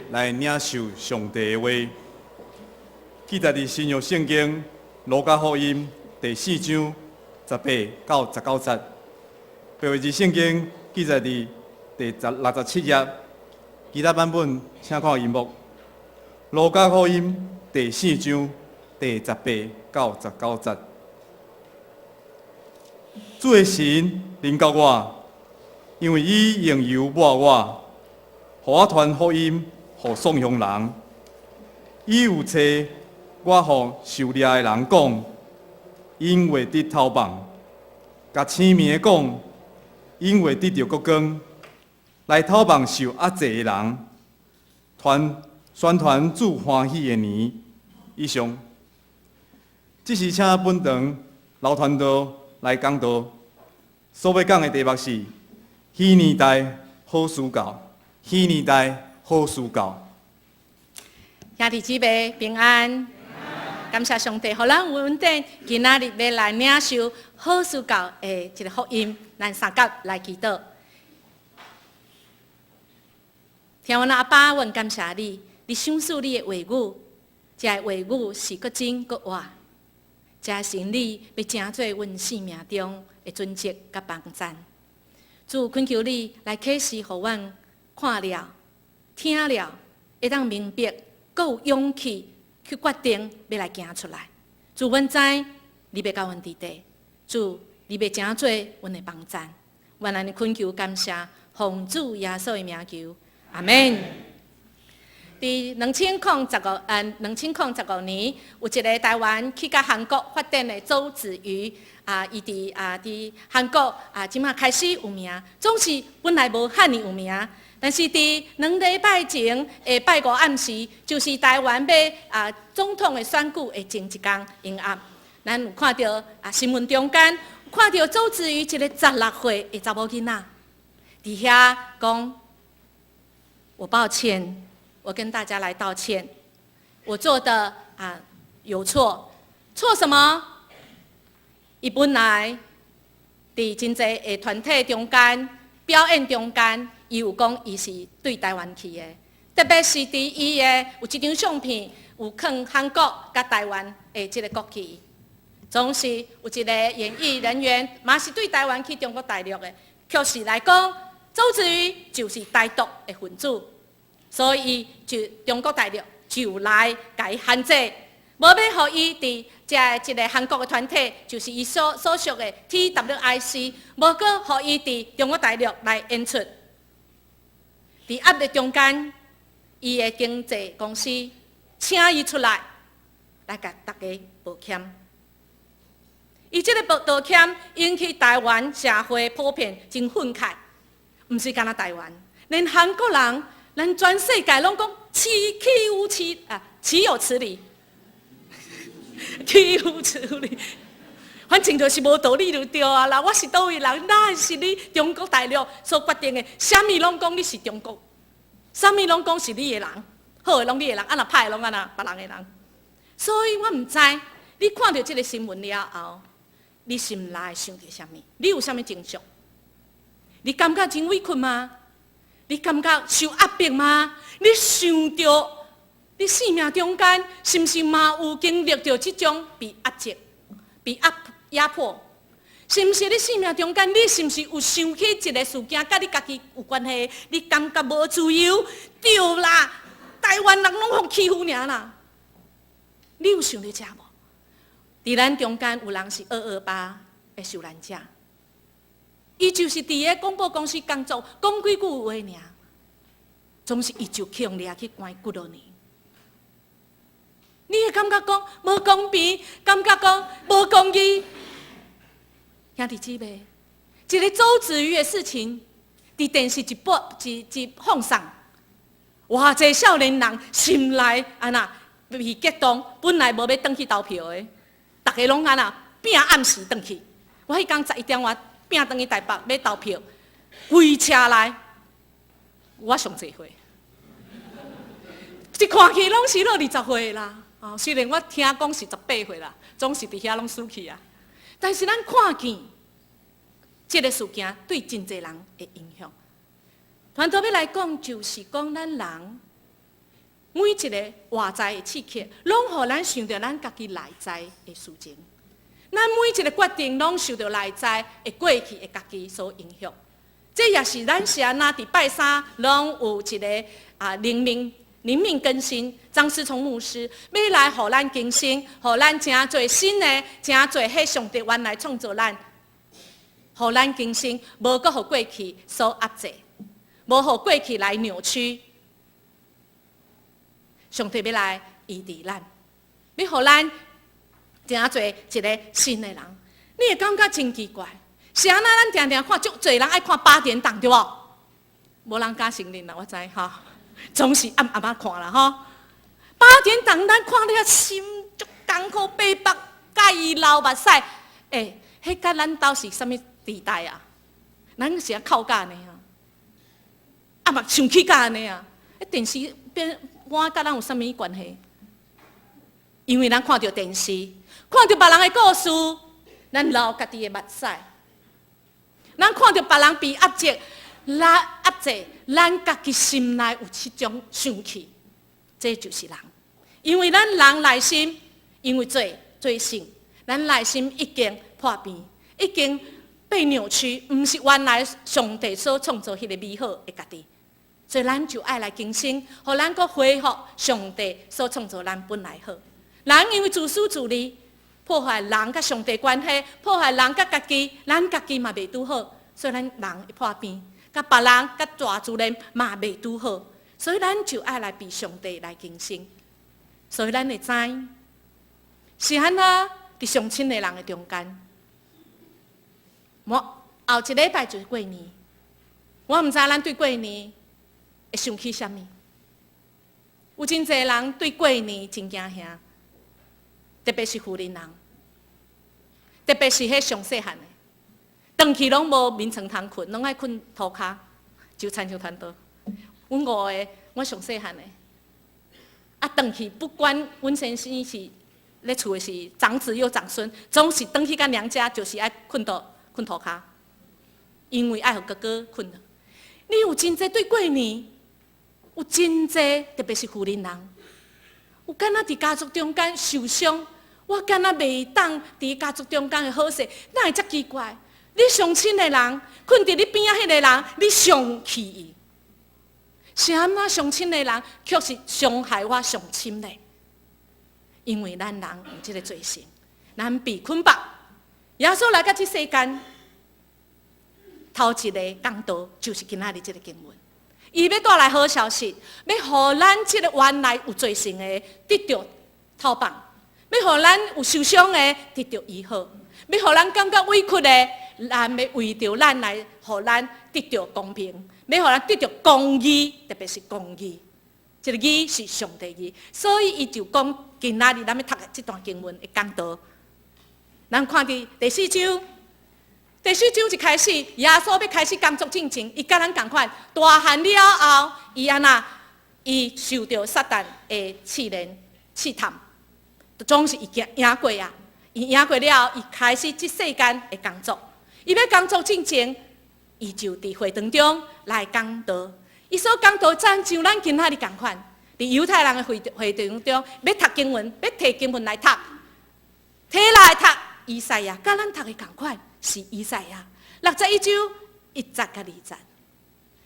來領受上帝的話。記載佇新約聖經路加福音第四章18到19節。白話字聖經記載佇第67頁，其他版本請看螢幕。路加福音第四章第18到19節。主的神臨到我，因為伊用油抹我，予我傳福音予喪窮人。伊又差我予受掠的人講，𪜶會得透放；共青盲的講，𪜶會得著國光，來透放受壓制的人，宣傳主歡喜的年。以上，這時請本堂劉傳道來講道，所欲講的題目是：彼年代好司教，彼年代好司教。兄弟姊妹平安，感謝上帝，予咱有恩典，今仔日欲來領受好司教的一个福音，咱相佮來祈禱。天父阿爸，阮感謝你，你賞賜你的話語，這个話語是閣真閣活，這个真理欲成做阮生命中的準則佮幫贊。主懇求你來啟示，予阮看了、聽了，會當明白，閣有勇氣去決定欲來行出來。主，阮知你欲佮阮佇咧，主，你欲成做阮的幫贊。阮按呢懇求感謝，奉主耶穌的名求，阿們。佇2015年，有一个台灣去共韓國發展的周子瑜，伊佇韓國這馬開始有名，總是本來無遐爾有名，但是佇2禮拜前的拜五暗時，就是台灣欲總統的選舉的前一工昏暗，咱有看著新聞中間看著周子瑜一个16歲的查某囡仔，佇遐講：我抱歉。我跟大家來道歉，我做的有錯，錯什麼？伊本來佇真濟的團體中間表演中間，伊有講伊是對台灣去的，特別是佇伊的有一張相片，有囥韓國佮台灣的這個國旗，總是有一個演藝人員，嘛是對台灣去中國大陸的，確實來講，周子瑜就是台獨的分子。所以就中國大陸就來共伊限制，無欲予伊佇這一个韓國的團體，就是伊所屬的 TWIC，無閣予伊佇中國大陸來演出。佇壓力中間，伊的經紀公司請伊出來，來共大家道歉。伊這个道歉引起台灣社會普遍真憤慨，毋是干焦台灣，連韓國人。連全世界攏講豈有此啊，豈有此理？豈有此理？反正就是無道理就對啊啦！我是佗位人，哪是你中國大陸所決定的？啥物攏講你是中國，啥物攏講是你的人，好的攏你的人，若歹的攏按怎別人的人。所以我毋知你看著這个新聞了後，你心內想著啥物？你有啥物情緒？你感覺真委屈嗎？你感覺受壓迫嗎？你想著你生命中間是毋是嘛有經歷著這種被壓制、被壓迫？是毋是你生命中間，你是毋是有想起一个事件，佮你家己有關係？你感覺無自由？對啦，台灣人攏予欺負爾啦。你有想著這無？佇咱中間有人是228的受難者。伊就是佇个廣播公司工作，講幾句話爾，總是伊就去予掠去關幾落年。你會感覺講無公平，感覺講無公義。兄弟姊妹，一個周子瑜的事情，佇電視一播一放送，偌濟少年人心內按怎被激動，本來無欲轉去投票的，逐家攏按怎拼暗時轉去。我彼工11點外。拼轉去台北欲投票，規車內我上濟歲，一看去攏是落20歲啦。哦，雖然我聽講是18歲啦，總是佇遐攏死去啊。但是咱看見這個事件對真濟人的影響。傳道欲來講，就是講咱人每一个外在的刺激，攏予咱想著咱家己內在的事情。咱每一個決定，攏受著內在的過去的家己所影響。這也是咱是按怎佇拜三，攏有一个靈命更新。張思聰牧師欲來予咱更新，予咱成做新的，成做彼上帝原來創造咱，予咱更新，無閣予過去所壓制，無予過去來扭曲。上帝欲來醫治咱，欲予咱成做一个新的人。你會感覺真奇怪，是按怎咱定定看足濟人愛看八點檔對無？無人敢承認啦，我知吼，總是暗暗仔看啦吼。八點檔咱看了心足艱苦，白目佮伊流目屎。欸，彼佮咱兜是啥物時代啊？咱是按哭甲按呢啊？啊嘛生氣甲按呢啊？彼電視變我佮咱有啥物關係？因為咱看著電視，看著別人的故事，咱流家己的目屎。咱看著別人被壓制，來壓制，咱家己心內有這種生氣，這就是人。因為咱人內心因為罪罪性，咱內心已經破病，已經被扭曲，毋是原來上帝所創造彼个美好的家己。所以咱就愛來更新，予咱閣恢復上帝所創造咱本來好。人因為自私自利，破壞人佮上帝關係，破壞人佮家己，咱家己嘛袂拄好，所以咱人會破病，佮別人佮大自然嘛袂拄好，所以咱就愛來被上帝來更新。所以咱會知是按怎佇上親的人的中間，我後一禮拜就是過年，我毋知咱對過年會想起啥物。有真濟人對過年真驚嚇，特別是婦人人，特別是彼上細漢的，轉去攏無眠床通睏，攏愛睏塗跤，就親像傳道。阮五个，我上細漢的，啊，轉去不管阮先生是咧厝的是長子又長孫，總是轉去佮娘家，就是愛睏塗跤，因為愛予哥哥睏。你有真濟對過年，有真濟，特別是婦人人，有敢若佇家族中間受傷，我敢若袂當佇家族中間的好勢，哪會遮奇怪？你上親的人，睏佇你邊仔彼个人，你上氣伊，是按怎上親的人，卻是傷害我上親的？因為咱人有這个罪性，咱被捆綁。耶穌來到這世間，頭一个講道就是今仔日這个經文。伊欲帶來好消息，欲予咱這个原來有罪性的得著脫綁，欲予咱有受傷的得著醫好，欲予咱感覺委屈的，咱欲為著咱來予咱得著公平，欲予咱得著公義，特別是公義。這个義是上帝義，所以伊就講今仔日咱欲讀的這段經文的講道。咱看佇第四章。第四章一開始，耶穌欲開始工作進前，伊佮咱仝款，大漢了後，伊按怎？伊受著撒旦的試煉試探，總是伊贏贏過啊！伊贏過了後，伊開始這世間的工作。伊欲工作進前，伊就佇會堂中來講道。伊所講道，親像咱今仔日仝款，佇猶太人的會堂中，欲讀經文，欲提經文來讀，提來讀以賽亞，佮咱讀的仝款。是以賽亞61章1節佮2節，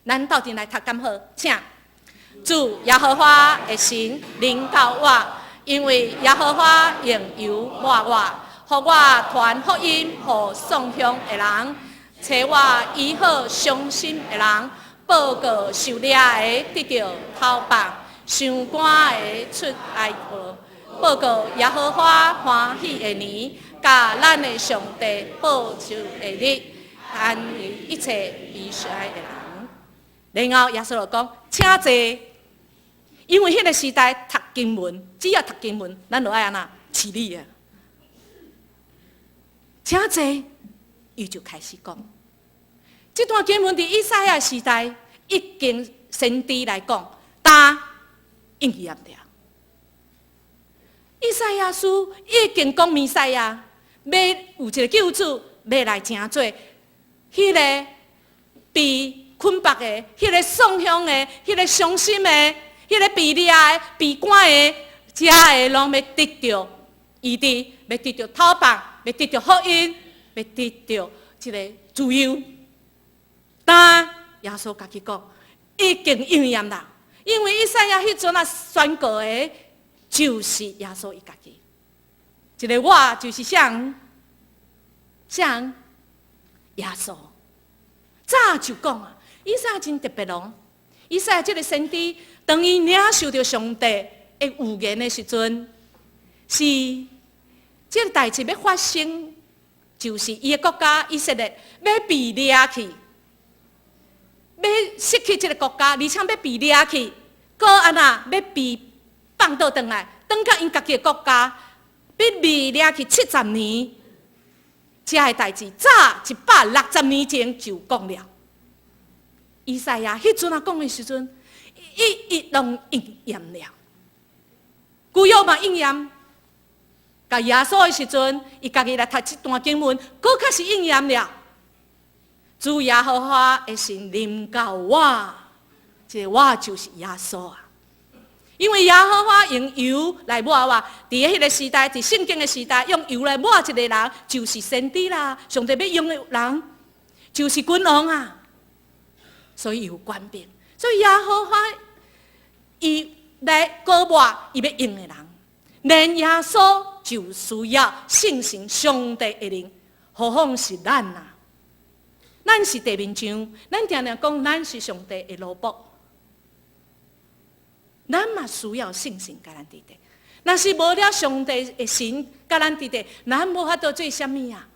咱鬥陣來讀敢好？請主耶和華的神臨到我，因為耶和華用油抹我，予我傳福音予喪鄉的人，差我醫好傷心的人，報告受掠的得著脫綁，傷肝的出哀歌，報告耶和華歡喜的年，佮咱的上帝報救的日，安慰一切悲哀的人。然後耶穌就講，請坐，因為彼个時代讀經文，只要讀經文，咱就愛按怎起立啊。請坐，伊就開始講。這段經文佇以賽亞時代已經先知來講，但應驗著。以賽亞書已經講彌賽亞欲有一个救主，欲來成做彼个被捆綁的、彼个喪鄉的、彼个傷心的、彼个被掠的、被趕的，遮的攏欲得著醫治，欲得著討放，欲得著福音，欲得著這个自由。但耶穌家己講，已經應驗啦，因為以賽亞彼陣啊宣告的，就是耶穌伊家己。這个我就是啥？啥？耶穌。早就講啊，以賽亞真特別哦。以賽亞這个先知，當伊領受著上帝的預言的時陣，是這个代誌欲發生，就是伊的國家以色列欲被掠去，欲失去這个國家，而且欲被掠去，閣按怎欲被放倒轉來，轉到𪜶家己的國家，欲被掠去70年，這个代誌早160年前就講了。以賽亞彼陣啊講的時陣，一一攏應驗了。舊約嘛應驗，到耶穌的時陣，伊家己來讀這段經文，閣較是應驗了。主耶和華的神臨到我，這個我就是耶穌啊。因為耶和華用油來抹我，佇彼个時代，佇聖經的時代，用油來抹一個人，就是先知啦。上帝欲用的人，就是君王啊。所以有權柄，所以耶和華伊來膏抹伊欲用的人，連耶穌就需要聖神上帝的靈，何況是咱啊？咱是地面上，咱定定講咱是上帝的奴僕，咱嘛需要聖神共咱佇咧。若是無了上帝的神共咱佇咧，咱無法度做啥物啊？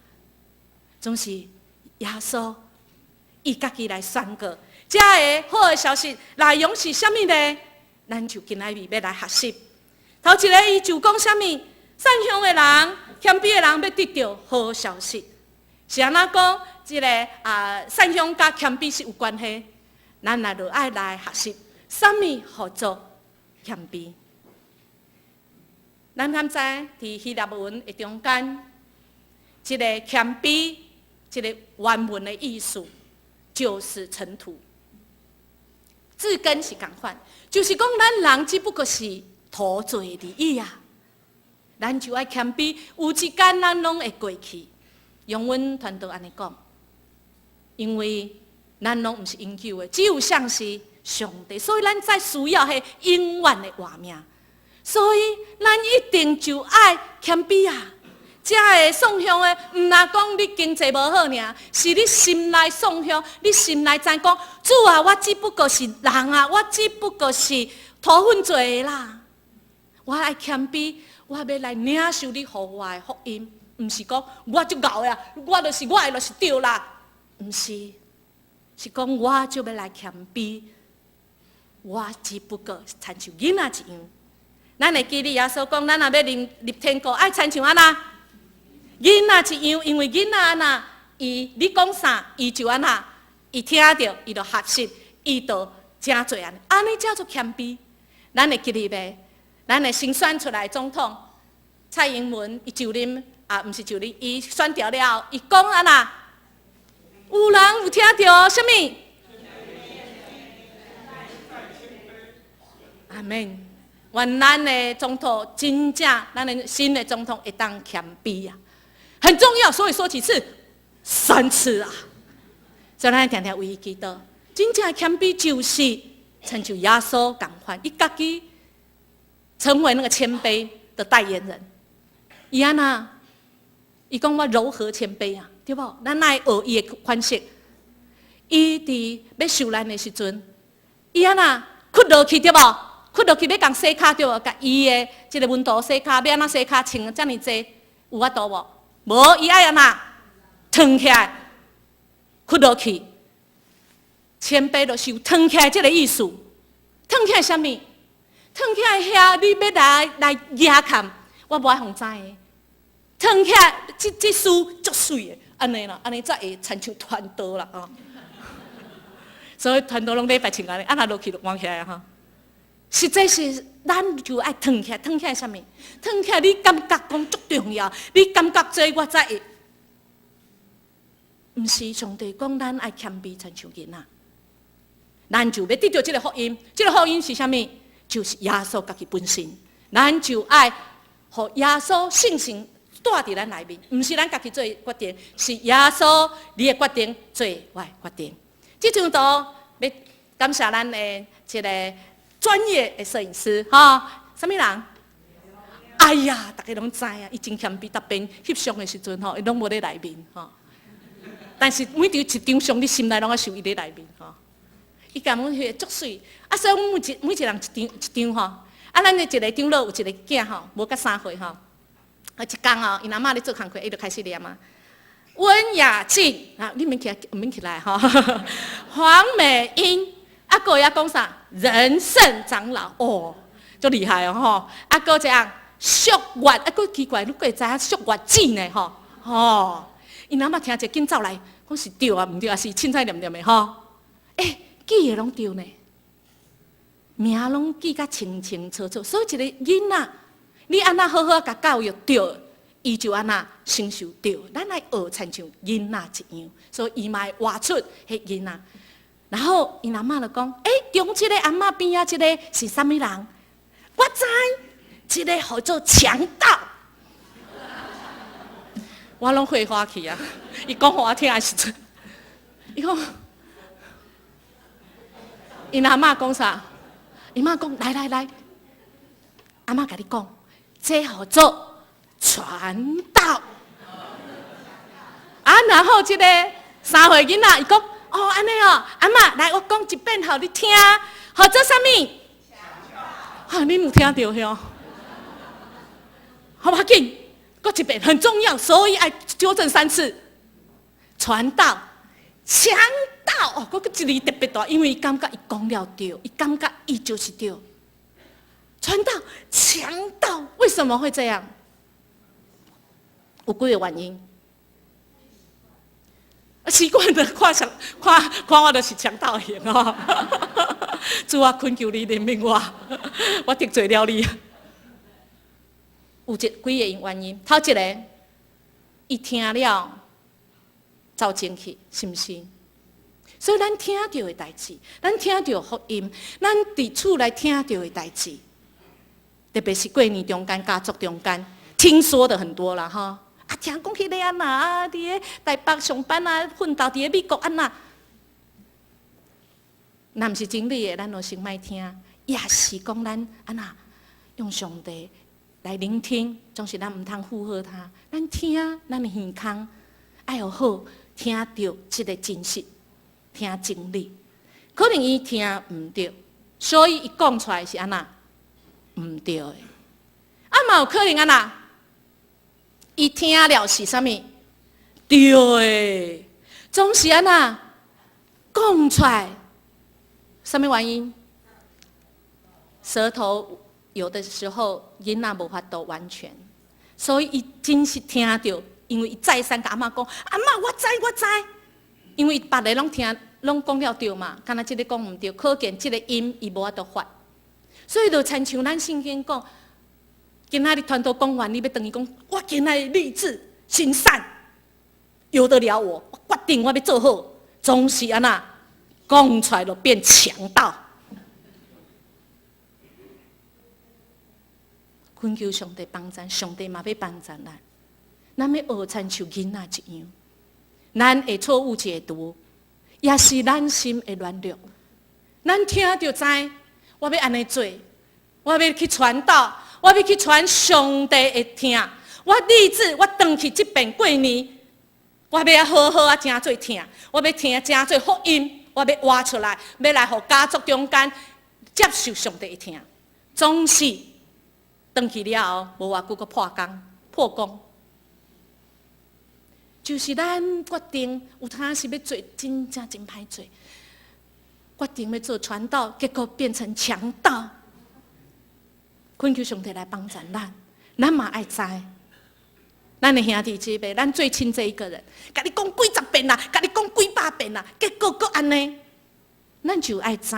總是耶穌伊家己來宣告，這个好的消息內容是啥物呢？咱就今仔日欲來學習。頭一个，伊就講啥物？散鄉的人、謙卑的人欲得著好消息。是按怎講？這个啊，散鄉佮謙卑是有關係。咱來就愛來學習，啥物號做謙卑？咱敢知佇希臘文的中間，這个謙卑，這个原文的意思就是塵土，字根是仝款，就是講咱人只不過是土做的而已啊。咱就愛謙卑，有一天咱攏會過去。用阮傳道按呢講，因為咱攏毋是永久的，只有誰是上帝，所以咱才需要彼永遠的活命。所以咱一定就愛謙卑啊！遮个散鄉的，毋若講你經濟無好爾，是你心內散鄉，你心內知講，主啊，我只不過是人啊，我只不過是土糞做的啦。我愛謙卑，我欲來領受你予我的福音，毋是講我足𠢕的啊，我就是我的就是對啦，毋是，是講我就欲來謙卑，我只不過親像囡仔一樣。咱會記得耶穌講，咱若欲入入天國，愛親像按怎？囡仔一樣，因為囡仔按怎，伊你講啥，伊就按怎，伊聽著，伊就學習，伊就正做按呢，按呢叫做謙卑。咱會記得袂？咱的新選出來總統蔡英文，伊就任啊，毋是就任，伊選著了後，伊講按怎？有人有聽著啥物？阿們。願咱的總統真正，咱的新的總統會當謙卑啊，很重要。所以說幾次，三次啊。所以咱定定為伊祈禱，真正謙卑就是親像耶穌仝款，伊家己成為那個謙卑的代言人。伊按怎？伊講我柔和謙卑啊，對無？咱愛學伊的款式。伊佇欲受難的時陣，伊按怎？屈落去對無？屈落去欲共洗跤對無？共伊的這个門徒洗跤，欲按怎洗跤？穿遮爾濟，有法度無？無，伊愛按怎？褪起來，屈落去，謙卑就是有褪起來這个意思。褪起來啥物？褪起來遐，你欲來來夯崁，我無愛予知的。褪起來，這這書足媠的，按呢啦，按呢才會親像傳道啦吼。所以傳道攏禮拜穿按呢，啊若落去就換起來吼。實際是，咱就愛褪起來，褪起來啥物？褪起來，你感覺講足重要，你感覺這我才會。毋是上帝講咱愛謙卑，親像囡仔，咱就欲得著這个福音。這个福音是啥物？就是耶穌家己本身。咱就愛予耶穌聖神住佇咱內面，毋是咱家己做決定，是耶穌你的決定做我的決定。這張圖欲感謝咱的一個專業的攝影師，吼，啥物人？哎呀，逐家攏知影，伊真謙卑，逐遍翕相的時陣吼，伊攏無咧內面吼。但是每張一張相，你心內攏愛想伊咧內面吼。伊共阮翕足媠，啊，所以阮每一人一張一張吼。啊，咱的一個長老有一個囝吼，無甲3歲吼。啊，一工吼，𪜶阿嬤咧做工課，伊就開始念啊。溫雅靜啊，你免起來，免起來吼。黃美英，啊，閣會曉講啥？仁聖長老哦，足厲害哦吼。啊，閣這樣淑月，啊，閣奇怪，你閣會知影淑月子呢吼？吼，𪜶阿嬤聽者緊走來，講是對啊，毋對啊，是凊彩念念的吼。欸，記的攏對呢，名攏記甲清清楚楚，所以一個囡仔，你按怎好好共教育對，伊就按怎承受對。咱愛學親像囡仔一樣，所以伊嘛會活出彼囡仔。然後𪜶阿嬤就講：欸，中這個阿嬤邊仔這個是啥物人？我知，這個號做強盜。我攏火花去啊！伊講予我聽的時陣，伊講，𪜶阿嬤講啥？𪜶媽講：來來來，阿嬤共你講，這號做傳道。啊，然後這個3歲囡仔，伊講：哦，按呢哦，阿嬤來，我講一遍予你聽，號做啥物？哈，你有聽著吼？好無要緊，閣一遍很重要，所以愛糾正三次。傳道，強盜哦，閣一字特別大，因為伊感覺伊講了對，伊感覺伊就是對。傳道，強盜，為什麼會這樣？有幾個原因。習慣的看強看看我就是強盜型哦。主啊，懇求你憐憫我，我得罪了你。有一幾個原因，頭一個，伊聽了走前去，是毋是？所以咱聽著的代誌，咱聽著福音，咱佇厝內聽著的代誌，特別是過年中間、家族中間，聽說的很多啦，吼。啊，聽講彼个按怎啊，佇咧台北上班啊，奮鬥佇咧美國按怎？若毋是真理的，咱就先莫聽。也是講咱按怎用上帝來聆聽，總是咱毋通附和他。咱聽，咱的耳孔愛予好，聽著這個真實，聽真理。可能伊聽毋著，所以伊講出來是按怎？毋對的。啊，嘛有可能按怎？伊聽了是啥物？對的，總是按怎講出來？啥物原因？舌頭有的時候囡仔無法度完全，所以伊真是聽著，因為伊再三共阿嬤講：阿嬤，我知我知。因為別个攏聽，攏講了對嘛，敢若這個講毋對，可見這個音伊無法度發。所以就親像咱聖經講，今仔日傳道講完，你欲轉去講，我今仔日立志行善，由得了我，我決定我欲做好，總是按怎講出來就變強盜。懇求上帝幫贊，上帝嘛欲幫贊咱。咱欲學親像囡仔一樣，咱會錯誤解讀，也是咱心的軟弱。咱聽著知，我欲按呢做，我欲去傳道，我欲去傳上帝的疼。我立志，我轉去這邊過年，我欲好好啊，誠濟疼，我欲聽誠濟福音，我欲活出來，欲來予家族中間接受上帝的疼，總是。轉去了後，無偌久閣破功破功，就是咱決定有當時欲做，真正真歹做。決定欲做傳道，結果變成強盜。懇求上帝來幫助咱，咱嘛愛知，咱的兄弟姊妹，咱最親這一個人，共你講幾十遍啦，共你講幾百遍啦，結果閣按呢，咱就愛知，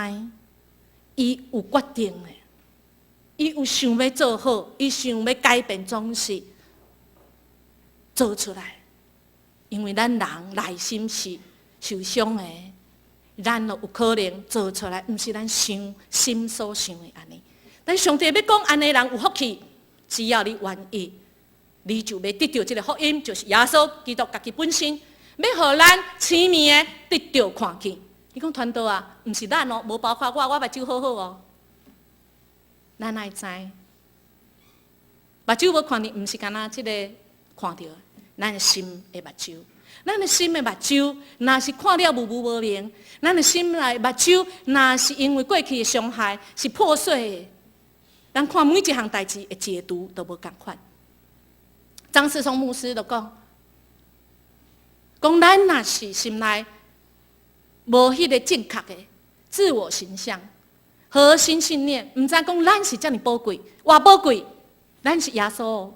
伊有決定的。伊有想欲做好，伊想欲改變，總是做出來。因為咱人內心是受傷的，咱就有可能做出來，毋是咱想心所想的按呢。但上帝欲講按呢人有福氣，只要你願意，你就欲得著這个福音，就是耶穌基督家己本身，欲予咱青盲的得著看見。你講傳道啊，毋是咱哦，無包括我，我目睭好好哦。咱愛知，目睭無看見，毋是干焦這个看著，咱的心的目睭，咱的心的目睭，若是看了模糊無明，咱的心內目睭，若是因為過去的傷害是破碎的，咱看每一項代誌的解讀都無仝款。張思聰牧師就講，講咱若是心內無彼个正確的自我形象、核心信念，毋知講咱是遮爾寶貴，偌寶貴，咱是耶穌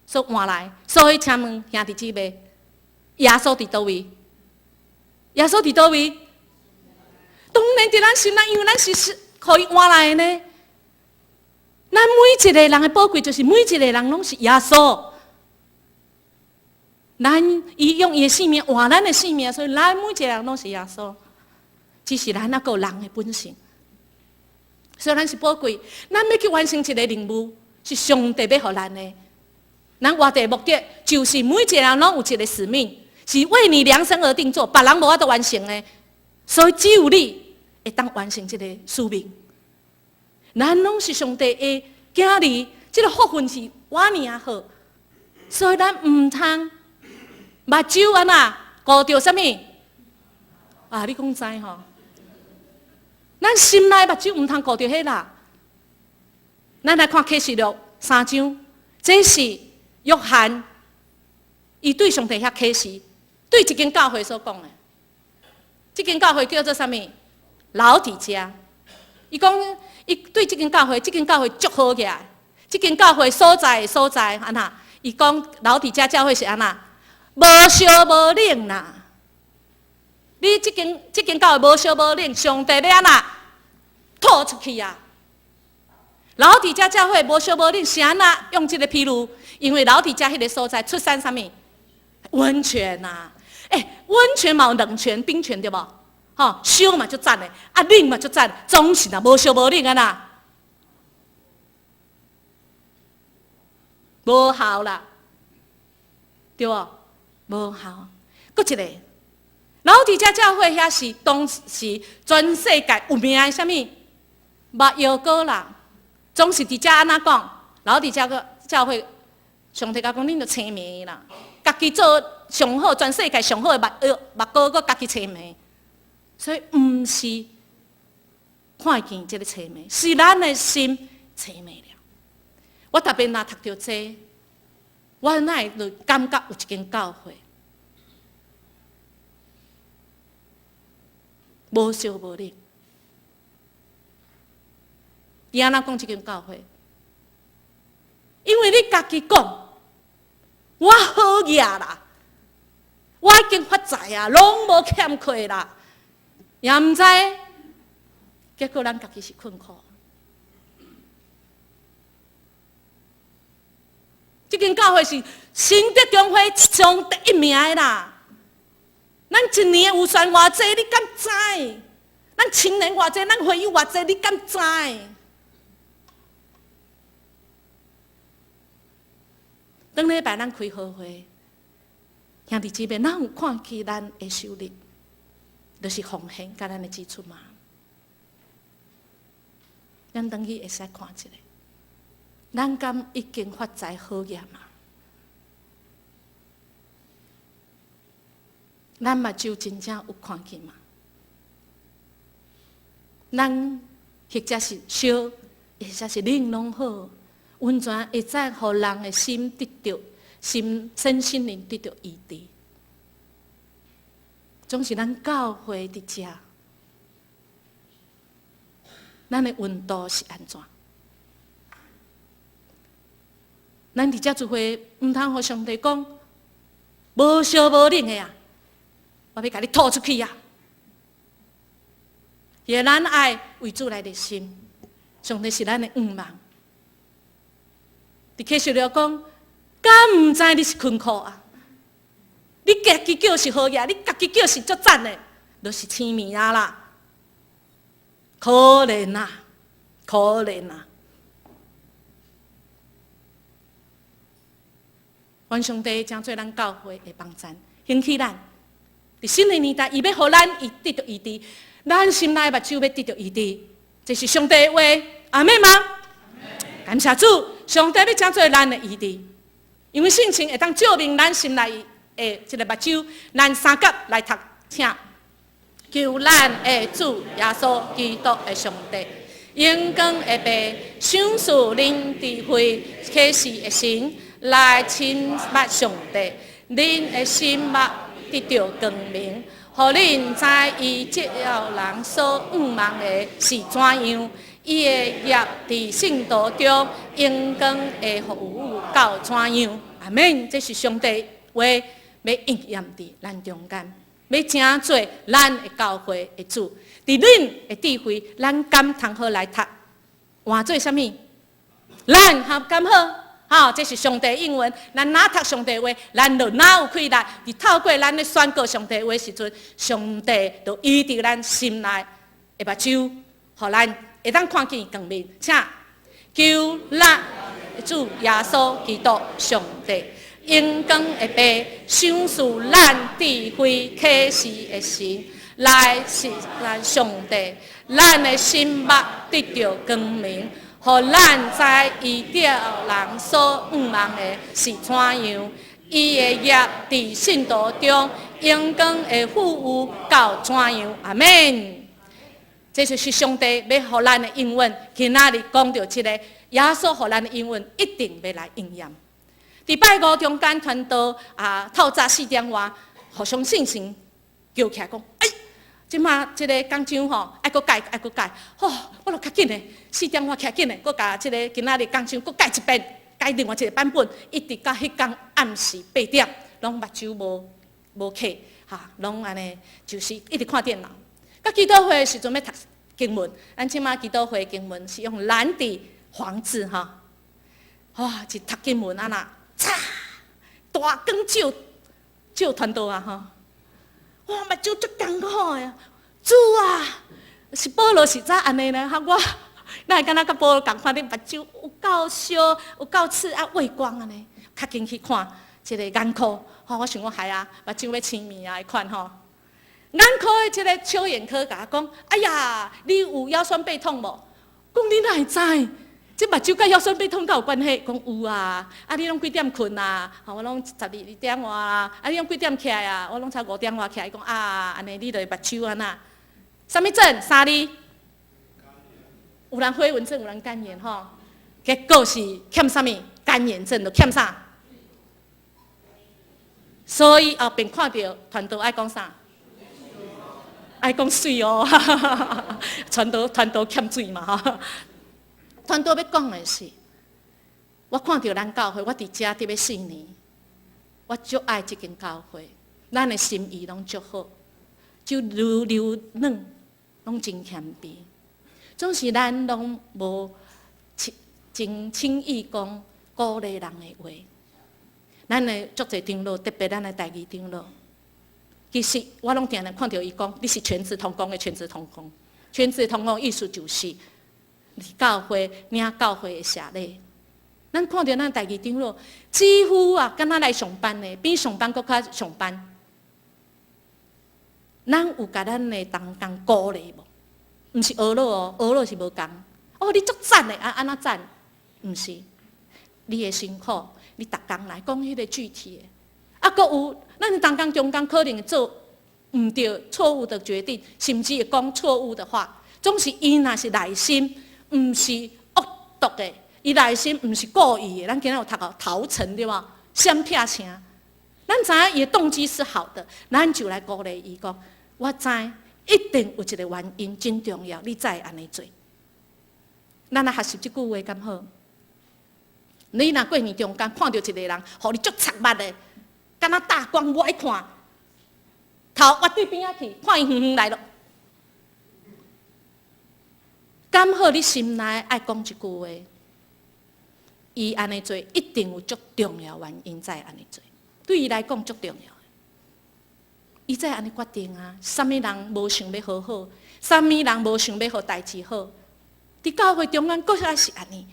所換來。所以請問兄弟姊妹，耶穌佇佗位？耶穌佇佗位？當然佇咱心內，因為咱是予伊換來的呢。咱每一个人的寶貴，就是每一个人攏是耶穌。咱伊用伊的性命換咱的性命，所以咱每一个人攏是耶穌。只是咱猶閣有人的本性，所以咱是寶貴。咱欲去完成一个任務，是上帝欲予咱的。咱活的目的，就是每一个人攏有一个使命，是為你量身而定做，別人無法度完成的。所以只有你會當完成這个使命。咱攏是上帝的囝兒，這个福分是偌爾仔好，所以咱毋通目睭按怎顧著啥物？啊，你講知吼？咱心內目睭毋通顧著彼啦。咱來看啟示錄三章，這是約翰伊對上帝遐啟示，對一間教會所講的。這間教會叫做啥物？老底嘉。伊講，伊對這間教會，這間教會足好額。這間教會所在的所在按怎？伊講老底嘉教會是按怎？無燒無冷啦。你這間教會無燒無冷，上帝欲按怎吐出去啊！老底嘉教會無燒無冷，是按怎用這个譬喻？因為老底嘉彼个所在出產啥物？溫泉呐！欸，溫泉嘛有冷泉、冰泉對無？吼，燒嘛足讚的，啊冷嘛足讚，總是若無燒無冷按怎？無效啦，對無？無效。閣一个，老底嘉教會遐是當時全世界有名的啥物？沒藥膏啦，總是佇遮按怎講？老底嘉个教會，上帝共講，恁著青盲啦，家己做上好，全世界上好的目藥目膏，閣家己青盲，所以毋是看見這个青盲，是咱的心青盲了。我特別若讀著這，我哪會就感覺有一間教會無燒無冷。伊按怎講這間教會？因為你家己講，我好額啦，我已經發財啊，攏無欠缺啦，也毋知，結果咱家己是困苦。這間教會是新德中會上第一名的啦。咱一年預算偌濟，你敢知？咱青年偌濟，咱會友偌濟，你敢知？頂禮拜咱開好會，兄弟姊妹，咱有看見咱的收入，就是奉獻佮咱的支出嗎？咱轉去會使看一下，咱敢已經發財好額嗎？咱目睭真正有看見嗎？咱或者是燒，或者是冷攏好。溫泉會使予人的心得著心身心靈得著醫治。總是咱教會佇遮，咱的溫度是按怎？咱佇遮聚會，毋通予上帝講無燒無冷的啊！我欲共你吐出去啊！因為咱愛為主來熱心，上帝是咱的向望。佇啟示錄講，敢毋知你是困苦啊？你家己叫是好額，你家己叫是足讚的，就是青盲啊啦！可憐啊，可憐啊！願上帝成做咱教會的幫贊，興起咱。佇新的年代，伊欲予咱伊得著醫治，咱心內目睭欲得著醫治，這是上帝的話，阿們嗎？感謝主，上帝欲成做咱的醫治，因為聖經會當照明咱心內的這个目睭，咱三甲來讀，請求咱的主耶穌基督的上帝，榮光的父，賞賜恁智慧啟示的神，來親捌上帝，恁的心目得著光明，予恁知伊召人所向望的是怎樣，伊的業佇聖徒中榮光的富有到怎樣。阿們，這是上帝話欲應驗佇咱中間，欲成做咱的教會的主。佇恁的智慧，咱敢通好來讀，換做啥物？咱合敢好？吼，這是上帝應允。咱若讀上帝話，咱就若有氣力。佇透過咱咧宣告上帝話時陣，上帝就醫治咱心內的目睭，予咱會當看見光明。請求咱主耶穌基督上帝榮光的父，賞賜咱智慧啟示的神，來認識上帝，咱的心目得著光明。予咱知伊召人所向望的是怎樣，伊的業佇聖徒中榮光的富有到怎樣？阿們。這就是上帝欲予咱的應允。今仔日講著這个耶穌予咱的應允，一定欲來應驗。佇拜五中間傳道啊，透早4點外，互相信心叫起來講，哎！這馬這个講章吼，愛閣改，愛閣改，吼，我著較緊的，4點外起來緊的，閣共這个今仔日講章閣改一遍，改另外一个版本，一直到彼工暗時8點，攏目睭無無瞌，哈，攏按呢，就是一直看電腦。佮祈禱會的時陣欲讀經文，咱這馬祈禱會經文是用藍底黃字哈，哇，一讀經文按呢，嚓，大光照照傳道啊吼。哇！目睭足艱苦的，主啊，是保羅是怎按呢呢？哈，我哪會敢若佮保羅仝款，你目睭有夠燒，有夠刺啊，畏光按呢，較緊去看這个眼科。吼，我想講係啊，目睭欲青物啊，彼款吼。眼科的這个小眼科共我講：哎呀，你有腰酸背痛無？講你哪會知？這目睭佮腰酸背痛敢有關係？講有啊，啊你攏幾點睏啊？吼，我攏12點外啊。啊你攏幾點起來啊？我攏差5點外起來。伊講啊，按呢你著會目睭按怎？啥物症？三字？有人火雲症，有人乾眼吼。結果是欠啥物？乾眼症，就欠啥？所以後邊看著傳道愛講啥？愛講水哦，傳道傳道欠水嘛吼。傳道欲講的是，我看著咱教會，我佇遮佇欲4年，我足愛這間教會，咱的心意攏足好，就柔柔軟，攏真謙卑。總是咱攏無真輕易講鼓勵人的話。咱的足濟長老，特別咱的台語長老，其實我攏定定看著伊講，你是全職同工的全職同工，全職同工意思就是。教會領教會的謝禮，咱看著咱台語長老，幾乎啊，敢若來上班的，比上班閣較上班。咱有共咱的同工鼓勵無？毋是呵咾哦，呵咾是無仝。哦，你足讚的，啊按怎讚？毋是，你的辛苦，你逐工來講彼个具體的。啊，閣有咱的同工中間可能會做毋對、錯誤的決定，甚至會講錯誤的話。總是伊若是內心。毋是惡毒的，伊內心毋是故意的。咱今仔有讀過頭層對無？閃撇聲，咱知影伊的動機是好的，咱就來鼓勵伊講：我知一定有一个原因真重要，你才會按呢做。咱來學習這句話敢好？你若過年中間看著一个人，予你足插目的，敢若大光無愛看，頭倚對邊仔去，看伊遠遠來囉。敢好？你心內愛講一句話，伊按呢做一定有足重要原因才會按呢做，對伊來講足重要。伊才會按呢決定啊！啥物人無想欲好好，啥物人無想欲予代誌好？佇教會中間閣較是按呢。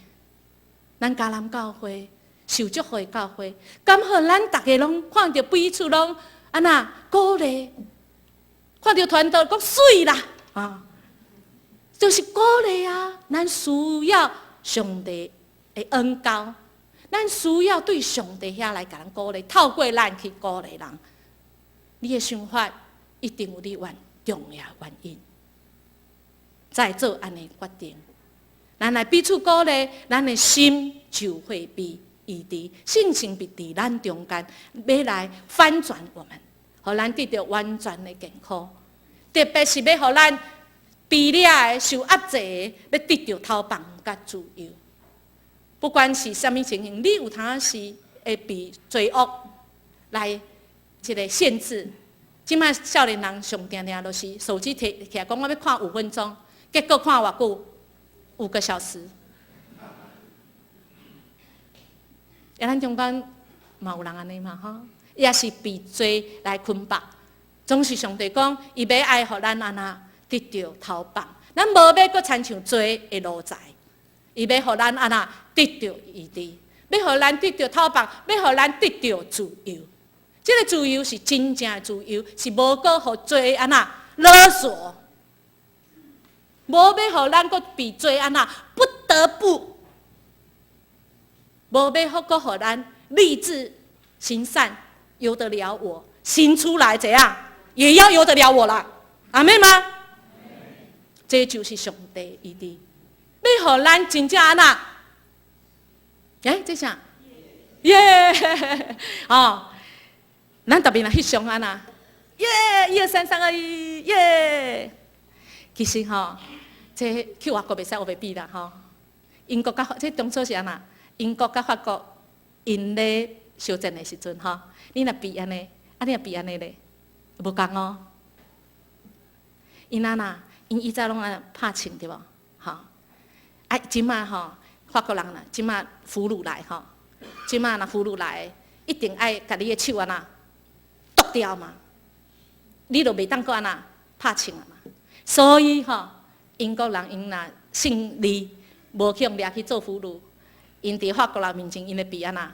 咱迦南教會受祝福的教會，敢予咱逐个攏看著彼此攏按怎鼓勵，看著傳道講媠啦，啊，就是鼓勵啊！咱需要上帝的恩膏，咱需要對上帝遐來共咱鼓勵，透過咱去鼓勵人。你的想法一定有你原重要原因，再做按呢決定。咱來彼此鼓勵，咱的心就會被醫治，聖神必佇咱中間，欲來翻轉我們，予咱得著完全的健康。特別是欲予咱被掠的、受壓制的，欲得著偷放佮自由。不管是啥物情形，你有當時會被罪惡來這个限制。這擺少年人上定定就是手機提起來講，我欲看5分鐘，結果看偌久？5個小時。啊，咱中間嘛有人按呢嘛吼，也是被罪來捆綁。總是上帝講，伊欲愛予咱按怎得著偷放，咱無欲閣親像罪的奴才，伊欲予咱按怎得著醫治，欲予咱得著偷放，欲予咱得著自由。這个自由是真正的自由，是無閣予罪按怎勒索，無欲予咱閣被罪按怎不得不。無欲閣予咱立志行善，由得了我，行出來怎樣，也要由得了我啦，阿們嗎？這就是上帝醫治，欲予咱真正按怎？欸，這啥？耶！哦，咱特別若翕相按怎？耶！一二三，三二一，耶！其實吼，這去外國袂使烏白比啦吼。英國佮這當初是按怎？英國佮法國𪜶咧相戰的時陣吼，你若比按呢，啊你若比按呢咧，無仝哦。𪜶按怎？𪜶以前攏按拍槍對無？吼，啊，這擺吼，法國人啦，這擺俘虜來吼，這擺若俘虜來，一定愛共你的手按怎剁掉嘛，你就袂當閣按怎拍槍啊嘛。所以吼，英國人𪜶若勝利，無去予掠去做俘虜。𪜶佇法國人面前，𪜶會比按怎？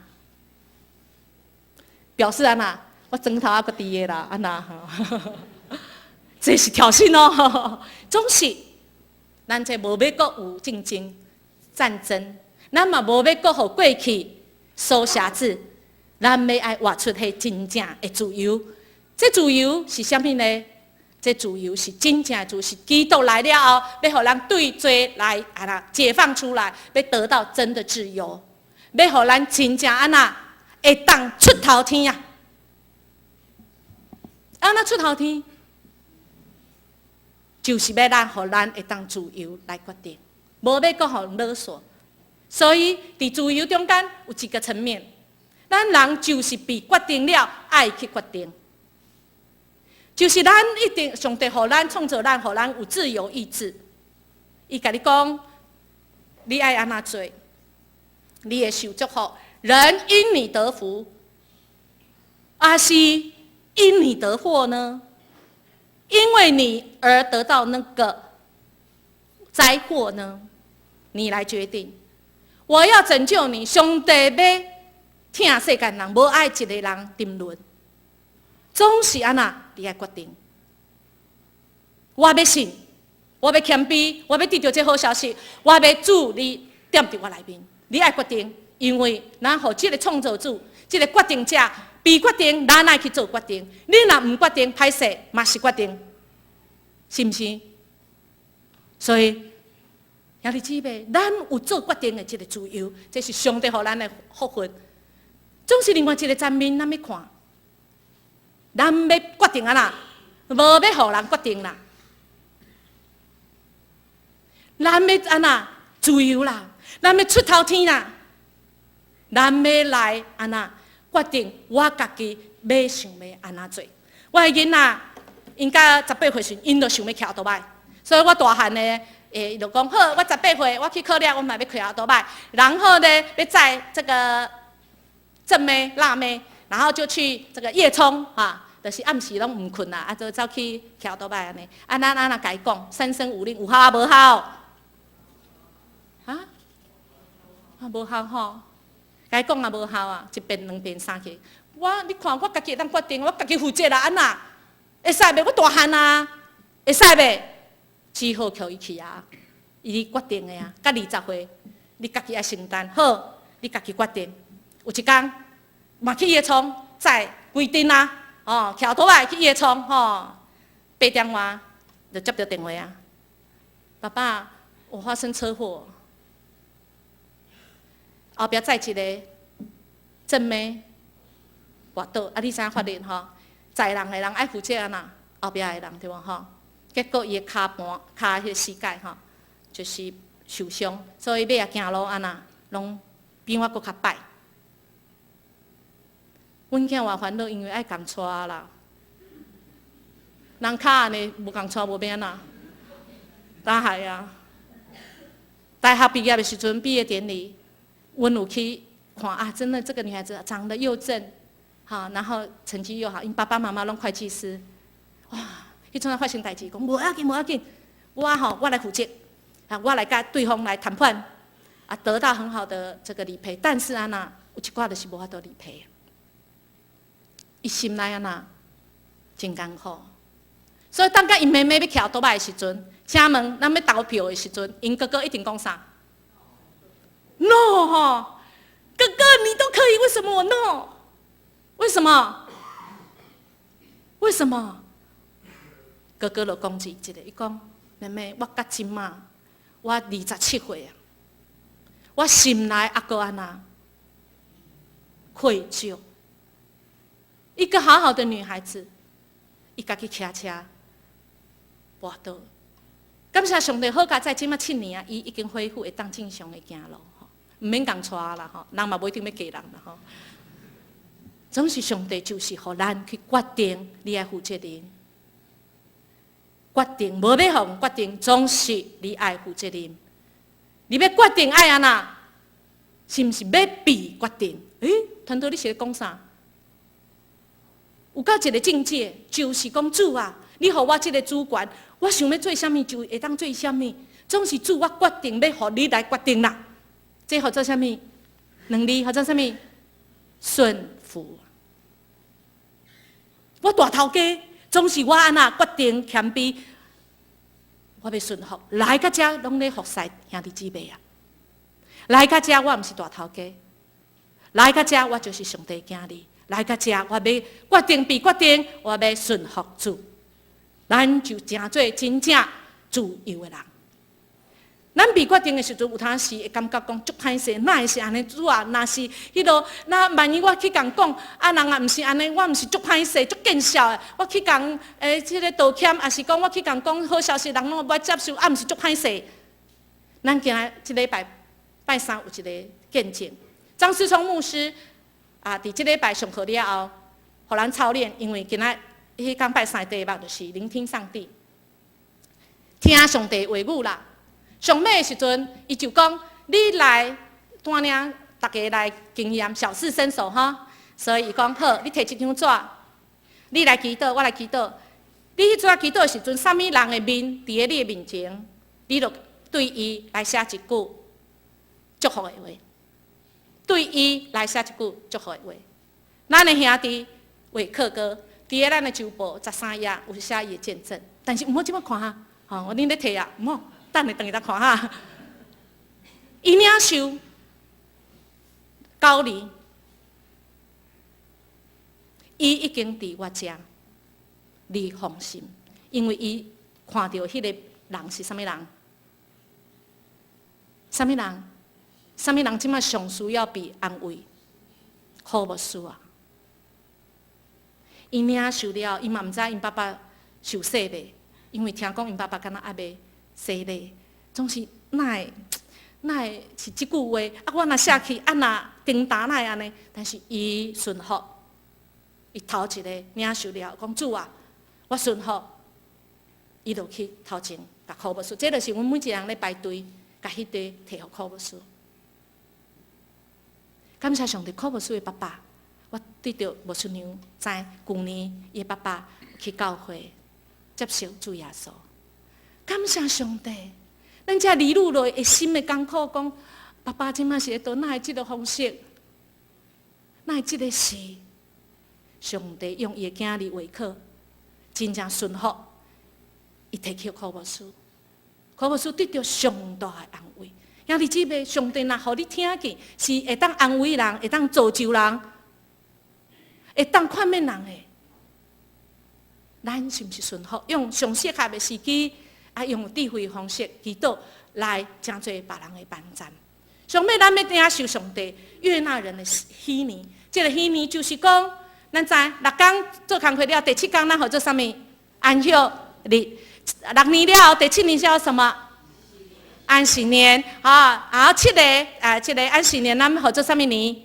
表示按怎？我磚頭猶閣佇的啦，按怎？這是挑釁哦。總是，咱這無欲閣有戰爭、戰爭，咱嘛無欲閣予過去所轄制，咱欲愛活出彼真正的自由。這自由是啥物呢？這自由是真正的自由，是基督來了後，欲予咱對罪來按怎解放出來，欲得到真的自由，欲予咱真正按怎會當出頭天啊！按怎出頭天？就是欲咱予咱會當自由來決定，無欲閣予人勒索。所以，佇自由中間有一個層面，咱人就是被決定了，愛去決定。就是咱一定上帝予咱創造咱，予咱有自由意志。伊共你講，你愛按怎做，你會受祝福。人因你得福，還是因你得禍呢？因為你而得到那個災禍呢？你來決定。我要拯救你，上帝欲疼世間人，無愛一个人沉淪。總是按怎，你愛決定。我欲信，我欲謙卑，我欲得著這好消息，我欲主你踮佇我內面，你愛決定，因為咱予這个創造主，這个決定者被決定，咱愛去做決定。你若毋決定，歹勢嘛是決定，是毋是？所以，兄弟姊妹，咱有做決定的這个自由，這是上帝予咱的福分。總是另外一个層面，咱欲看，咱欲決定按怎，無欲予人決定啦。咱欲按怎自由啦，咱欲出頭天啦，咱欲來按怎決定我家己欲想欲按怎做。我的囡仔，𪜶甲18歲時，𪜶就想欲騎歐多擺，所以我大漢呢，欸，就講好，我十八歲我去考了，我嘛欲騎歐多擺，然後呢，欲載這個正妹、辣妹，然後就去這個夜衝啊，就是暗時攏毋睏啦，啊，就走去騎歐多擺按呢。啊，咱按怎共伊講？三聲五令有效抑無效？啊？啊，無效吼！共伊講也無效啊，一遍、兩遍、三遍。我你看我家己會當決定，我家己負責啦，按怎？會使袂？我大漢啊，會使袂？只好予伊去啊，伊決定的啊，到20歲，你家己愛承擔。好，你家己決定。有一工，嘛去伊的創，載規陣啊，哦，騎倒來去伊的創，吼，8點外就接著電話啊。爸爸，我發生車禍，後壁載一个正妹跋倒，啊，你知影法律吼？載人的人愛負責按怎？後壁的人對無吼？結果伊的跤盤、跤彼个膝蓋吼，就是受傷，所以尾仔行路按怎，攏比我閣較歹。阮囝偌煩惱，因為愛共帶啦。人跤按呢無共帶無欲按怎？但係啊，大學畢業的時陣，畢業典禮，阮有去看啊，真的這個女孩子長得又正，好，然後成績又好，𪜶爸爸媽媽攏會計師，哇！彼陣發生代誌，講無要緊，無要緊，我吼我來負責，啊，我來佮對方來談判，啊，得到很好的這個理賠。但是按怎，有一寡就是無法度理賠。伊心內按怎，真艱苦。所以當佮𪜶妹妹欲騎歐多擺的時陣，請問咱欲投票的時陣，𪜶哥哥一定講啥？No 吼，哥哥你都可以，為什麼我 no？為什麼？為什麼？哥哥就講一個，伊講妹妹，我到這馬，我27歲啊，我心內猶閣按怎愧疚。一個好好的女孩子，伊家己騎車跋倒。感謝上帝，好佳哉，這馬7年啊，伊已經恢復會當正常的行路吼，毋免共帶啦吼，人嘛無一定欲嫁人啦吼。總是上帝就是予咱去決定，你愛負責任。決定無欲予決定，總是你愛負責任。你欲決定愛按怎？是毋是欲被決定？欸，團隊你是咧講啥？有到一個境界，就是講主啊，你予我這個主權，我想欲做啥物就會當做啥物。總是主，我決定欲予你來決定啦。這號做啥物？兩字號做啥物？順服。我大頭家總是我按怎決定謙卑，我欲順服。來到遮攏咧服侍兄弟姊妹啊！來到遮我毋是大頭家，來到遮我就是上帝囝兒。來到遮我欲決定被決定，我欲順服主。咱就成做真正自由的人。咱被決定的時陣，有當時會感覺講足歹勢，哪會是按呢？主啊，若是彼落，那萬一我去共講，啊人也毋是按呢，我毋是足歹勢、足見笑的。我去共這个道歉，抑是講我去共講好消息，人攏無愛接受，啊毋是足歹勢。咱今仔這禮拜拜三有一个見證，張思聰牧師啊，佇這禮拜上課了後，予咱操練，因為今仔彼工拜三的題目就是聆聽上帝，聽上帝話語啦。上尾的時陣，伊就講：你來帶領大家來經驗小試身手哈。所以伊講好，你提一張紙，你來祈禱，我來祈禱。你彼陣祈禱的時陣，啥物人的面佇咧你的面前，你就對伊來寫一句祝福的話，對伊來寫一句祝福的話。咱的兄弟偉克哥，佇咧咱的週報13頁有寫伊的見證，但是毋好這麼看哈，吼，我恁咧提啊，毋好。等下轉去再看哈。伊領受膏禮，伊已經佇我遮，你放心，因為伊看著彼个人是啥物人？啥物人？啥物人這馬上需要被安慰？柯牧師啊！伊領受了，伊嘛毋知𪜶爸爸受洗未？因為聽講𪜶爸爸敢若猶未洗禮，總是哪會哪會是這句話？啊，我若寫去，啊若叮當哪會按呢？但是伊順服，伊頭一个領受了，講主啊，我順服，伊就去頭前共柯牧師。這就是阮每一個人咧排隊，共彼塊提予柯牧師。感謝上帝，柯牧師的爸爸，我對著牧師娘知，舊年伊的爸爸去教會接受主耶穌。感謝上帝，咱遮兒女落會心會艱苦，講爸爸這馬是會倒，哪會這个方式？那這个是上帝用伊的囝兒維克真正順服，伊提起柯牧師，柯牧師得著上大的安慰。兄弟姊妹，上帝若予你聽見，是會當安慰人，會當造就人，會當勸勉人的。咱是毋是順服？用上適合的時機，啊，用智慧方式祈禱來成做別人的幫贊。上尾咱欲領受上帝悅納人的禧年，這个禧年就是講，咱知六工做工課了，第七工咱號做啥物？安息日。6年了後，第七年叫什麼？安息年。啊，然後七个啊，這个安息年，咱號做啥物年？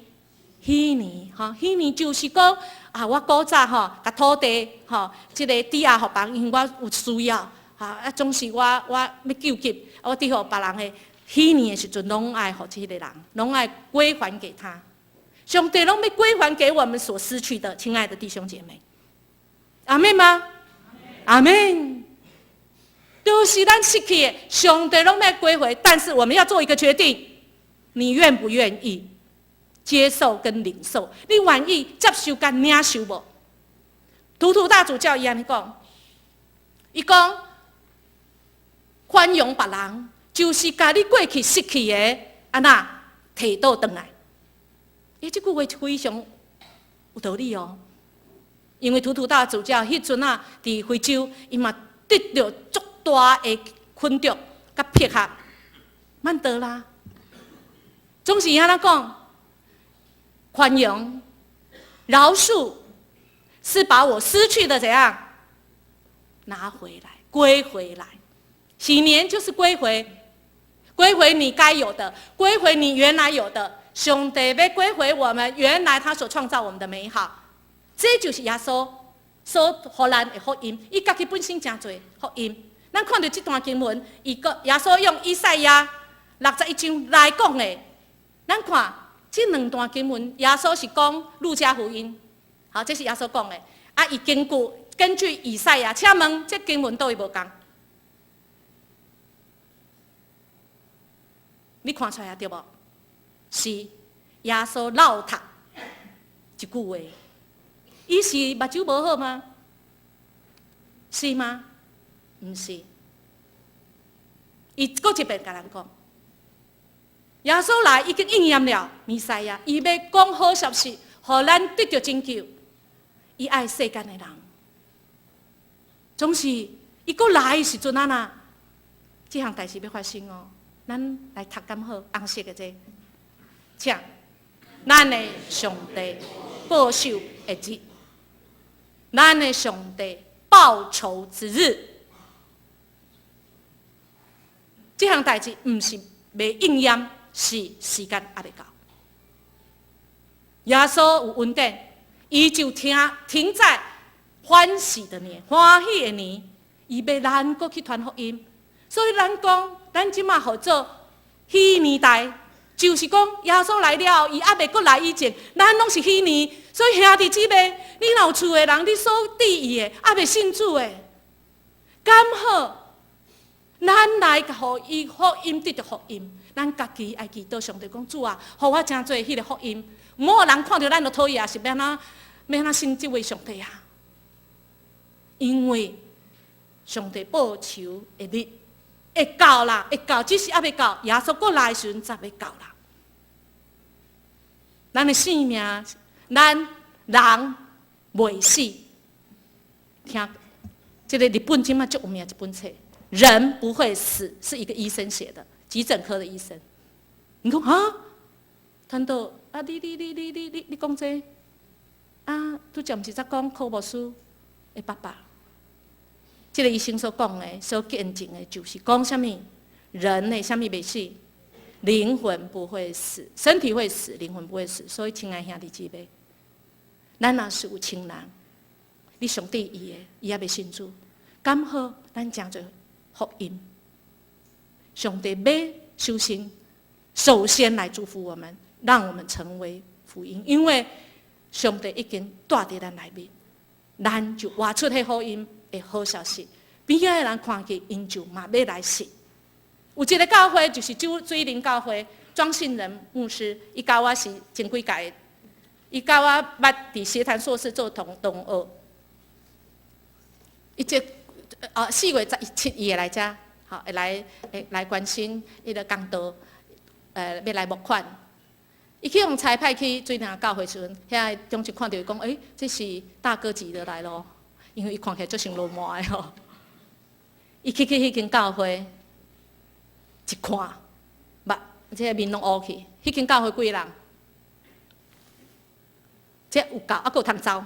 禧年。吼，禧年就是講啊，我古早吼，共土地吼，這个抵押予別人，因為我有需要，啊，總是我欲救急，我抵予別人的。禧年的時陣，攏愛予這个人，攏愛歸還給他。上帝攏欲歸還給我們所失去的，親愛的弟兄姐妹，阿們嗎？阿們。都是咱失去的，上帝攏欲歸回，但是我們要做一個決定，你願不願意接受跟領受？你願意接受佮領受無？圖圖大主教伊按呢講，伊講寬容別人，就是共你過去失去的按怎提倒轉來。伊這句話非常有道理哦，因為圖圖大主教彼陣啊，佇非洲，伊嘛得著足大的困著佮迫害，曼德拉總是按怎講，寬容、饒恕，是把我失去的怎樣拿回來、歸回來。禧年就是歸回，歸回你該有的，歸回你原來有的。上帝欲歸回我們原來他所創造我們的美好，這就是耶穌所予咱的福音。伊家己本身誠濟福音。咱看著這段經文，伊閣耶穌用以賽亞61章來講的。咱看這兩段經文，耶穌是講路加福音，好，這是耶穌講的。啊，伊根據以賽亞，請問這經文佗位無仝？你看出來對無？是耶穌漏讀一句話，伊是目睭無好嗎？是嗎？毋是。伊閣一遍共人講，耶穌來已經應驗了，彌賽亞，伊欲講好消息，予咱得著拯救。伊愛世間的人，總是伊閣來的時陣按怎？這項代誌欲發生哦，咱來讀敢好，紅色的這個。請咱的上帝報仇的日，咱的上帝報仇之日，這項代誌毋是未應驗，是時間猶未到。耶穌有恩典，伊就停在歡喜的年、歡喜的年，伊欲咱閣去傳福音。所以咱講，咱這馬號做禧年代。就是講，耶穌來了，伊猶未閣來以前，咱攏是禧年。所以兄弟姊妹，你若有厝的人，你所注意的，猶未信主的，敢好？咱來予伊福音得著福音，咱家己愛祈禱上帝講主啊，予我成做彼个福音，毋好予人看著咱就討厭，是欲按怎欲按怎信這位上帝啊？因為上帝報仇的日會到啦，會到，只是猶未到，耶穌閣來的時陣才欲到啦。咱的性命，咱人袂死。聽，這个日本這馬足有名一本冊，人不會死，是一個醫生寫的，急診科的醫生。你講啊？傳道啊，你講這啊？拄才毋是才講柯牧師的爸爸？這个醫生所講的、所見證的，就是講啥物？人的啥物袂死？靈魂不會死，身體會死，靈魂不會死。所以，親愛兄弟姊妹，咱若是有親人，你上帝伊的，伊猶未信主，敢好？咱成做福音。上帝欲首先，首先來祝福我們，讓我們成為福音，因為上帝已經住佇咱內面，咱就活出彼福音的好消息。邊仔的人看見，𪜶就嘛欲來信。有一个教會，就是水林教會莊信仁牧師，伊佮我是前幾屆伊佮我捌佇協談碩士做同學。伊這4月17伊會來遮，吼，會來關心彼个講道，欲來募款。伊去予差派去水林教會時陣，遐長執看著伊講，欸，這是大哥級的來咯，因為伊看起來足像老麻的吼。伊去彼間教會，一看，目，這个面攏烏去。彼間教會幾个人？這有夠，猶閣有通走。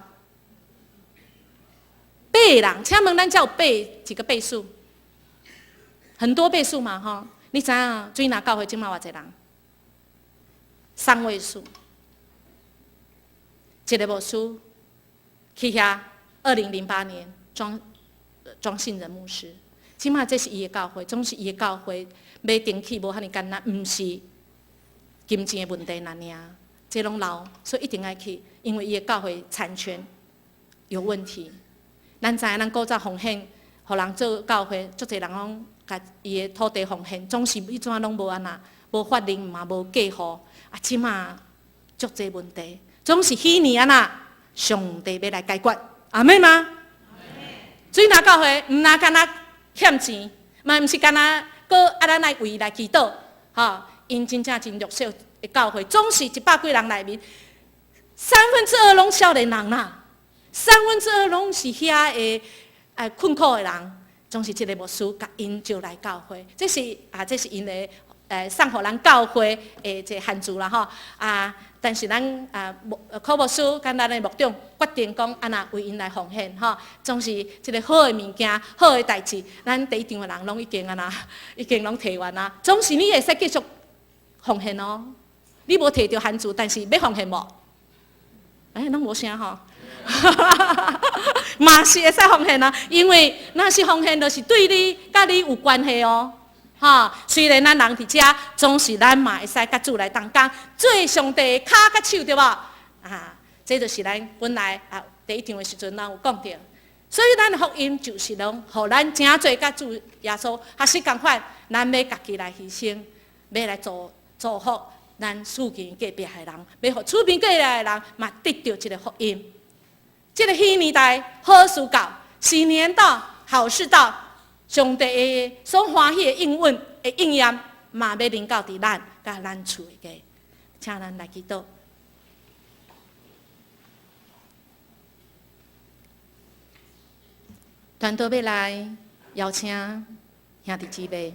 八个人，請問咱遮有八幾個倍數？很多倍數嘛，吼！你知影水林教會這馬偌濟人？三位數。一个牧師去遐，2008年莊信仁牧師，這馬這是伊的教會，總是伊的教會欲登記無遐爾簡單，毋是金錢的問題爾爾，這攏老，所以一定愛去，因為伊的教會產權有問題。咱知影咱古早奉獻，予人做教會，足濟人攏共伊的土地奉獻，總是彼陣攏無按怎，無法令嘛無過戶，啊，這馬足濟問題，總是彼年按怎，上帝欲來解決，阿們嗎？水林教會毋若干焦欠錢，嘛毋是干焦閣啊，咱愛為伊來祈禱，吼，𪜶真正真弱小的教會，總是一百幾人內面，三分之二攏少年人啦。三分之二攏是遐的困苦的人，總是這个牧師共𪜶招來教會，這是𪜶的送予咱教會的這個函子啦吼啊！但是咱啊牧柯牧師佮咱的牧長決定講，按怎為𪜶來奉獻吼，總是這个好的物件、好的代誌，咱第一場的人攏已經按怎，已經攏提完啦。總是你會使繼續奉獻哦，你無提著函子，但是欲奉獻無？欸，攏無聲吼。嘛是會使奉獻啊，因為若是奉獻，就是對你佮你有關係哦。吼，雖然咱人佇遮，總是咱嘛會使佮主來同工，做上帝的跤佮手，對無？啊，這就是咱本來啊第一場的時陣，咱有講著。所以咱的福音就是講，予咱誠濟佮主耶穌學習仝款，咱欲家己來犧牲，欲來祝福咱厝邊隔壁的人，欲予厝邊隔壁的人嘛得著這个福音。這个彼年代好事到，喜年到，好事到，上帝的所歡喜的應允的應驗，嘛欲臨到佇咱佮咱厝的家，請咱來祈禱。團隊欲來邀請兄弟姊妹，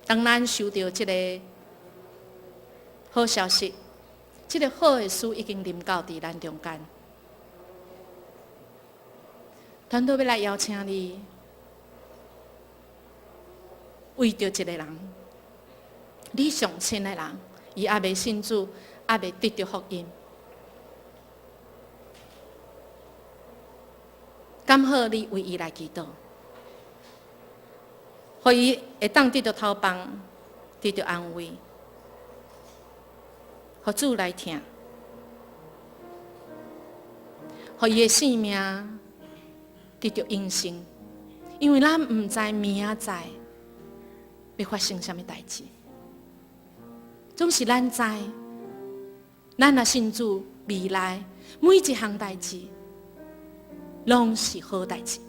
當咱收著這个好消息。這个好的事已經臨到佇咱中間，團隊欲來邀請你，為著一个人，你上親的人，伊猶未信主，猶未得著福音，敢好你為伊來祈禱，予伊會當得著頭幫，得著安慰。予主來疼，予伊的性命得著永生，因為咱毋知明仔載欲發生啥物代誌，總是咱知，咱若信主，未來每一項代誌攏是好代誌。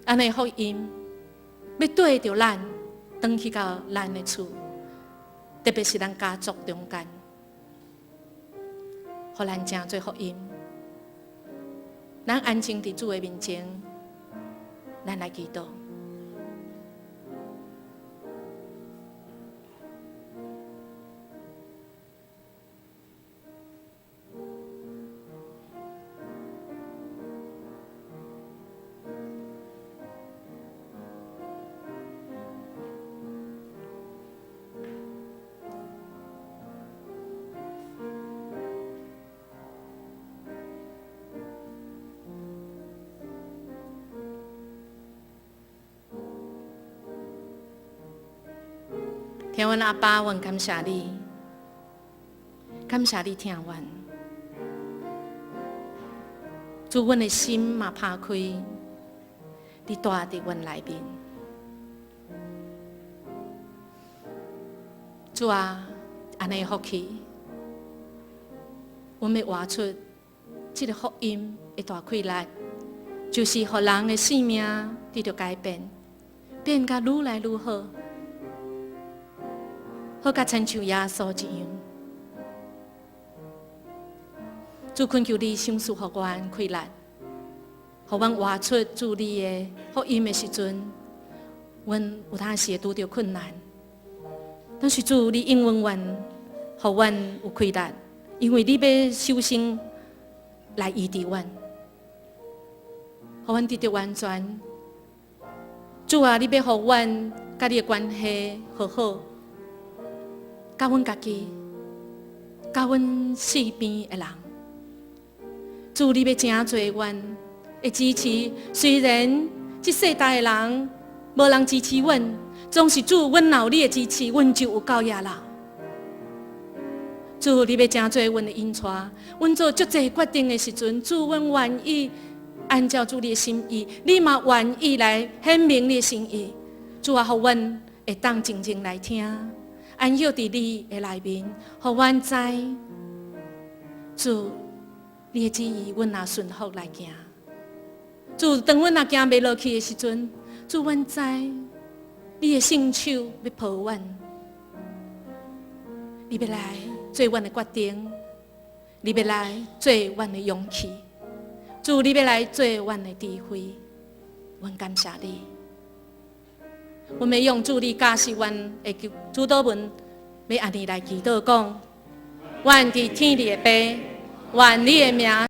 按呢福音欲綴著咱，轉去到咱的厝。特別是咱家族中間，予咱成做福音。咱安靜佇主的面前，咱來祈禱。天阮阿爸，阮感謝你，感謝你疼阮，主，阮的心嘛拍開，你蹛佇阮內面。主啊，按呢福氣，阮欲活出這个福音的大氣力，就是予人的生命得著改變，變甲愈來愈好，好甲親像耶穌一樣。主懇求你賞賜予阮氣力，予阮活出主你的福音的時陣，阮有當時會拄著困難，但是主你永遠願予阮有氣力，因為你欲首先來醫治阮，予阮得著完全。主啊，你欲予阮佮你的關係和好，佮阮家己，佮阮四邊的人。主，你欲成做阮的支持。雖然這世代的人無人支持阮，總是主，阮若有你的支持，阮就有夠野啦。主，你欲成做阮的引帶，阮做足濟決定的時陣，主，阮願意按照主你的心意，你嘛願意來顯明你的心意。主啊，予阮會當靜靜來聽，安歇佇你的內面，予阮知主你的旨意，阮若順服來行。主，當阮若行袂落去的時陣，主，阮知你的聖手欲抱阮，你欲來做阮的決定，你欲來做阮的勇氣，主，你欲來做阮的智慧，阮感謝你。阮欲用主你教示阮的主禱文，欲按呢來祈禱講：阮佇天裡的父，願你的名。